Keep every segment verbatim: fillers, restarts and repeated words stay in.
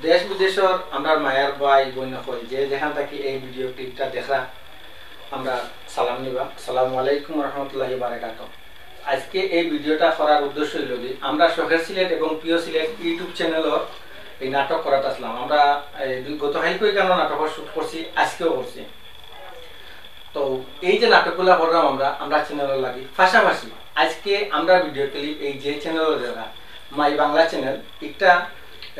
দেশ বিদেশর আমরার মায়ার ভাই বইন অকল যে যেখান থাকি এই ভিডিও ক্লিপটা দেখরা, আমরার সালাম নিবা। আসসালামু আলাইকুম রহমতুল্লাহি বারাকাতুহু। আজকে এই ভিডিওটা করার উদ্দেশ্য অইলো যে আমরা শখের সিলেট এবং প্রিয় সিলেট YouTube চ্যানেলর এই নাটক করাত আছলাম। আমরা এই দুই, গত কালকে ওইখানে নাটকর শ্যুট করছি, আজকেও করছি। তো এই যে নাটকগুলা করলাম আমরা, আমরা চ্যানেলর লাগি, পাশাপাশি আজকে আমরা ভিডিও ক্লিপ এই যে চ্যানেলর জায়গা মাই বাংলা চ্যানেল, একটা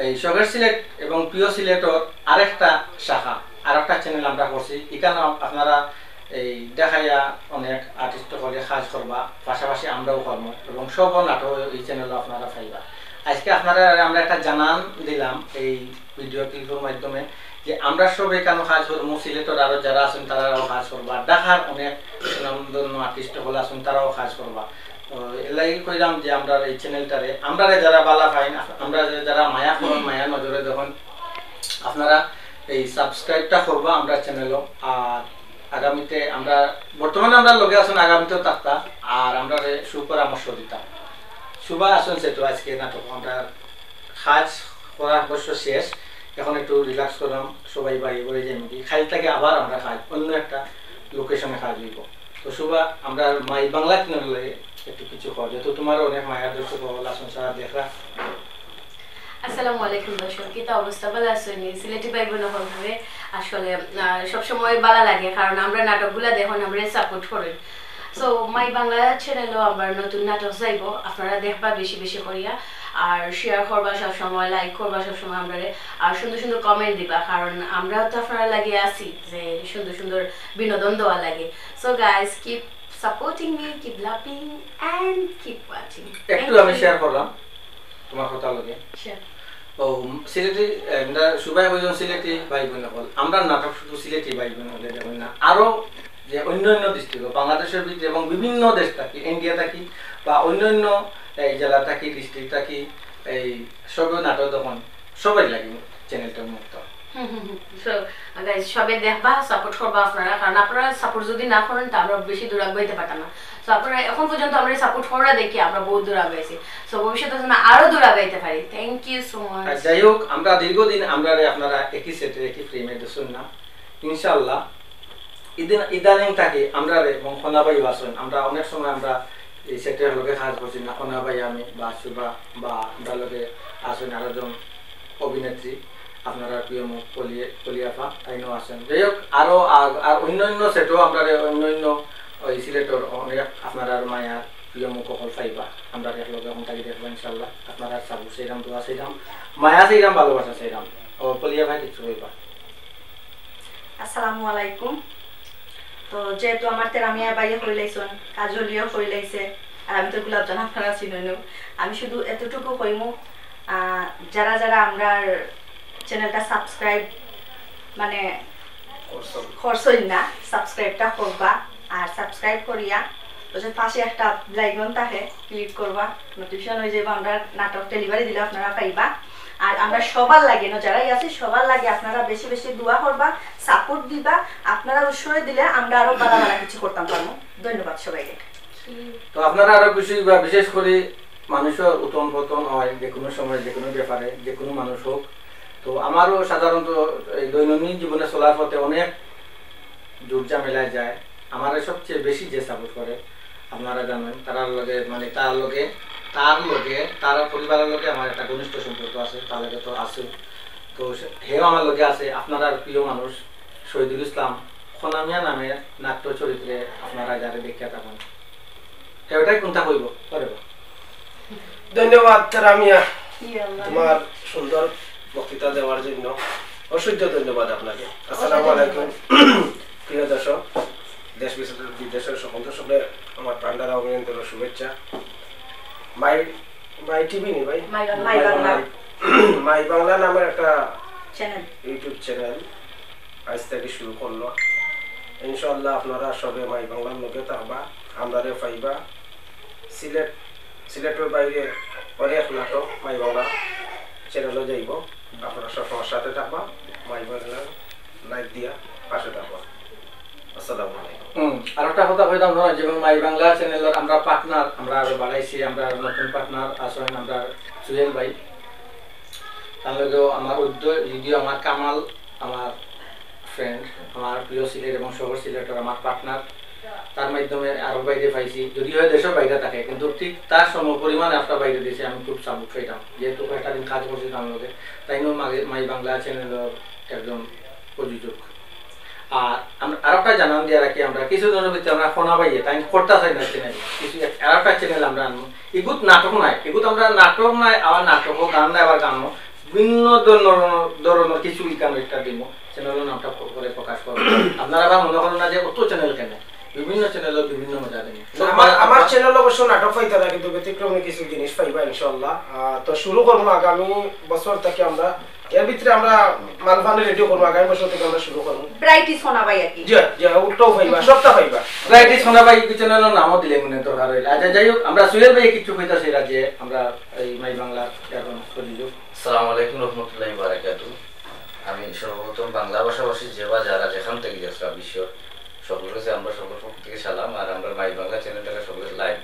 এই শখের সিলেট এবং প্রিয় সিলেটর আরেকটা শাখা, আরেকটা চ্যানেল আমরা করছি। এখানে আপনারা এই দেখাইয়া অনেক আর্টিস্ট অকলে কাজ করবা, পাশাপাশি আমরাও করবো এবং সব নাটক এই চ্যানেলও আপনারা পাইবা। আজকে আপনারা আমরা একটা জানান দিলাম এই ভিডিও ক্লিপর মাধ্যমে যে আমরা সব এখানে কাজ করবো, সিলেটর আরো যারা আছইন তারাও কাজ করবা, ঢাকার অনেক সুনামধন্য আর্টিস্ট অকল আছইন তারাও কাজ করবা। তো এর লাগি কইলাম যে আমরার এই চ্যানেলটারে, আমরারে যারা বালা পাইন, আমরারে যারা মায়া করইন, মায়া নজরে দেখইন, আপনারা এই সাবস্ক্রাইবটা করবা আমরার চ্যানেলও। আর আগামীতে আমরা, বর্তমানে আমরার লগে আছইন, আগামীতেও থাকতা, আর আমরারে সুপরামর্শ দিতা। শুভা আছইন সেটও, আজকে নাটক আমরা কাজ করা অবশ্য শেষ, এখন একটু রিল্যাক্স করলাম, সবাই বাড়ি ঘরে যাইমুগি। কাইল থাকি আবার আমরা কাজ, অন্য একটা লোকেশনে কাজ অইবো। তো শুভা, আমরা মাই বাংলা চ্যানেলে একটু কিছু কও, যেহেতু তুমারও অনেক মায়ার দর্শক অকল আছইন, সারা দেখরা। আসসালামু আলাইকুম দর্শক, কিতা অবস্থা? বালা আছইন নি? সিলেটি ভাই বইন অকলরে আসলে, আহ, সবসময় বালা লাগে, কারণ আমরা নাটকগুলা দেখইন, আমরারে সাপোর্ট করইন। So, মাই বাংলা চ্যানেলও আবার নতুন নাটক যাইবো, আপনারা দেখবা বেশি বেশি করিয়া, আর শেয়ার করবা সবসময়, লাইক করবা সবসময় আমরারে, আর সুন্দর সুন্দর কমেন্ট দিবা, কারণ আমরাও তো আপনারার লাগি আছি যে সুন্দর সুন্দর বিনোদন দেওয়ার লাগি। So guys, keep supporting me, keep loving and keep watching. একটু আমি শেয়ার করলাম তুমার কথা লগে। ও, সিলেটি, এ, আমরা সবাই কইছইন সিলেটি ভাই বইন অকল। আমরার নাটক শুধু সিলেটি ভাই বইন অকলে দেখইন না, আরো যে অন্য অন্য ডিস্ট্রিক্ট, বাংলাদেশর ভিতরে এবং বিভিন্ন দেশ থাকি, ইন্ডিয়া থাকি বা অন্য অন্য এই জেলা থাকি, ডিস্ট্রিক্ট থাকি, এই সবও নাটক দেখইন, সবাই লাগি চ্যানেলটা উন্মুক্ত। So, guys, সবে দেখবা, সাপোর্ট করবা আপনারা, কারণ আপনারা সাপোর্ট যদি না করেন, তা আমরা বেশি দূর আগাইতে পারতাম না। So, আপনারা এখন পর্যন্ত আমরা সাপোর্ট করা দেখি আমরা বহুত দূর আগাইছি। So, ভবিষ্যতে যেন আরো দূর আগাইতে পারি। Thank you so much. আর যাই হোক, আমরা দীর্ঘদিন আমরারে আপনারা একই সেটে, একই ফ্রেমে দেখছইন না। ইনশাআল্লাহ, ইদিন, ইদানিং থাকি আমরারে এবং খনা ভাইও আছইন, আমরা অনেক সময় আমরা এই সেটের লগে কাজ করছি না, খনা ভাই, আমি বা শুভা বা আমরার লগে আছইন আরো জন অভিনেত্রী, আপনারার প্রিয় মুখ পলি-, পলি আফা, তাইনও আছইন। যাই হোক, আরো আর, আর অন্য অন্য সেটও আমরারে অন্য অন্য ওই সিলেটর অনেক আপনারার মায়ার প্রিয় মুখ অকল পাইবা। আমরারে একলগে এখন থাকি দেখবা ইনশাআল্লাহ। আপনারার সাপোর্ট চাইরাম, দোয়া চাইরাম, মায়া চাইরাম, ভালোবাসা চাইরাম। ও পলি আফা, কিছু কইবা? আসসালামু আলাইকুম। তো যেহেতু আমার তেরামিয়া ভাইয়ে কইলাইছইন, কাজলিও কইলাইছে, আর আমি তো গোলাপজান আপনারা চিনইন। আমি শুধু এতটুকু কইমু, আহ, যারা যারা আমরার চ্যানেলটা সাবস্ক্রাইব মানে করছইন না, সাবস্ক্রাইবটা করবা, আর সাবস্ক্রাইব করিয়া ওই যে পাশে একটা বেল আইকন থাকে, ক্লিক করবা, নোটিফিকেশন অই যাইবো, আমরার নাটক ডেলিভারি দিলে আপনারা পাইবা। আর আমরা সবার লাগি, না, যারাই আছি সবার লাগি আপনারা বেশি বেশি দোয়া করবা, সাপোর্ট দিবা। আপনারা উৎসাহ দিলে আমরা আরো বালা বালা কিছু করতাম পারমু। ধন্যবাদ সবাইকে। তো আপনারা আরো খুশি অইবা, বিশেষ করি মানুষর উত্থান পতন অয় যে কোনো সময়, যে কোনো ব্যাপারে, যে কোনো মানুষ হোক। তো আমারও সাধারণত এই দৈনন্দিন জীবনে চলার পথে অনেক ঝুট ঝামেলায় যায়। আমারে সবচেয়ে বেশি যে সাপোর্ট করে, আপনারা জানইন, তারার লগে, মানে, তার লগে, তার লগে, তার পরিবারের লগে আমার একটা ঘনিষ্ঠ সম্পর্ক আছে, তার লগে তো আছে। তো সে, হেও আমার লগে আছে, আপনারার প্রিয় মানুষ শহীদুল ইসলাম, খনা মিয়া নামে নাট্য চরিত্রে আপনারা যারে দেখিয়া থাকইন। হেটাই কোনটা কইবো? আরে বাহ। ধন্যবাদ তেরামিয়া, তোমার সুন্দর বক্তৃতা দেওয়ার জন্য। অসংখ্য ধন্যবাদ আপনাকে। আসসালামু আলাইকুম। প্রিয় দর্শক, দেশ বিদেশের, বিদেশের সকল দর্শকদের আমার প্রাণঢালা অভিনন্দন ও শুভেচ্ছা। মাই, মাই টিভি নি ভাই? মাই বাংলা। মাই বাংলা। মাই বাংলা নামের একটা চ্যানেল। YouTube চ্যানেল আজ থেকে শুরু করলো। ইনশাআল্লাহ আপনারা সবে মাই বাংলার লগে থাকবা, আমরারে পাইবা। সিলেট, সিলেটের বাইরে অনেক নাটক মাই বাংলা চ্যানেলে যাইবো। আপনারা সব আমার সাথে থাকবা, মাই বাংলার লাইক দিয়া পাশে থাকবা। আসসালামু আলাইকুম। হুম, আর একটা কথা কইতাম, ধরো, যেমন মাই বাংলা চ্যানেলর আমরা পার্টনার, আমরা আরো বাড়াইছি, আমরা আরো নতুন পার্টনার আছইন, আমরা সুহেল ভাই। তার লগেও আমার উদ্য-, যদিও আমার কামাল আমার ফ্রেন্ড, আমার প্রিয় সিলেট এবং শহর সিলেটর আমার পার্টনার, তার মাধ্যমে আরও বাইরে পাইছি, যদিও দেশের বাইরে থাকে, কিন্তু ঠিক তার সম পরিমাণে একটা বাইরে দেশে আমি খুব সাপোর্ট পাইতাম, যেহেতু কয়েকটা দিন কাজ করছি তার লগে। তাইনও মাই বাংলা চ্যানেলর একজন প্রযোজক। আর আমরা আরো একটা জানান দিয়ে রাখি, আমরা কিছু দিনের ভিতরে আমরা ফোনা পাইয়ে তাই করতে চাই না চ্যানেল, কিছু এক- আর একটা চ্যানেল আমরা আনবো। এগুত নাটক নাই, এগুত আমরা নাটক নাই, আবার নাটকও গান নাই, আবার গানও বিভিন্ন ধরনের ধরনের কিছু ইকানো একটা দিব। চ্যানেলের নামটা প- পরে প্রকাশ করবো। আপনারা আবার মনে করেন না যে অত চ্যানেল কেন, বিভিন্ন চ্যানেলও বিভিন্ন মজা দেন। আমার আমার চ্যানেল অবশ্য নাটক পাইতা না, কিন্তু ব্যতিক্রমী কিছু জিনিস পাইবা ইনশাআল্লাহ। আহ, তো শুরু করবো আগামী বছর থেকে আমরা, এর ভিতরে আমরা মালফানে রেডিও করবো, আগামী বছর থেকে আমরা শুরু করবো। ব্রাইট ইজ ফোনা ভাই আর কি। জি, জি, উল্টাও পাইবা, সবটা পাইবা। ব্রাইট ইজ ফোনা ভাই চ্যানেলের নামও দিলে মনে দরকার হইলে। আচ্ছা, যাই হোক, আমরা সুহেল ভাই কিছু কইতাছি রাজ্যে, আমরা এই মাই বাংলার এখন প্রযোজক। আসসালামু আলাইকুম রহমতুল্লাহ বারাকাতু। আমি সর্বপ্রথম বাংলা ভাষাভাষী যে বা যারা যেখান থেকে যারা বিশ্ব সকলের কাছে আমরা সকলের পক্ষ থেকে সালাম, আর আমরা মাই বাংলা চ্যানেলটাকে সকলে লাইক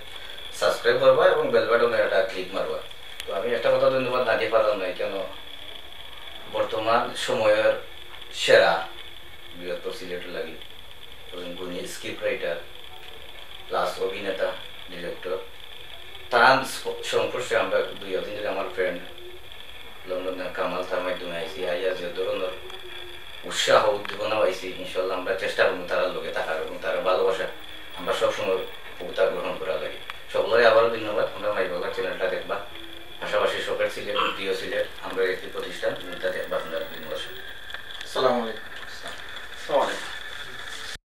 সাবস্ক্রাইব করবা এবং বেল বাটনে একটা ক্লিক মারবা। তো আমি একটা কথা ধন্যবাদ না দিয়ে পারলাম না, কেন বর্তমান সময়ের সেরা বৃহত্তর সিলেটের লাগি একজন গুণী স্ক্রিপ্ট রাইটার প্লাস অভিনেতা, ডিরেক্টর, তার সংস্পর্শে আমরা দুই দিন ধরে আমার ফ্রেন্ড লন্ডনের কামাল তার মাধ্যমে আইছি, আইয়া যে ধরনের উৎসাহ উদ্দীপনা পাইছি, ইনশাল্লাহ আমরা চেষ্টা করবো তারার লগে থাকার এবং তারা ভালোবাসা আমরা সবসময় পুক্তা গ্রহণ করার লাগি। সকলরে আবারও ধন্যবাদ। আমরা মাই বাংলা চ্যানেলটা দেখবা, পাশাপাশি শখের সিলেট, প্রিয় সিলেট, আমরা একটি প্রতিষ্ঠান, এটা দেখবা।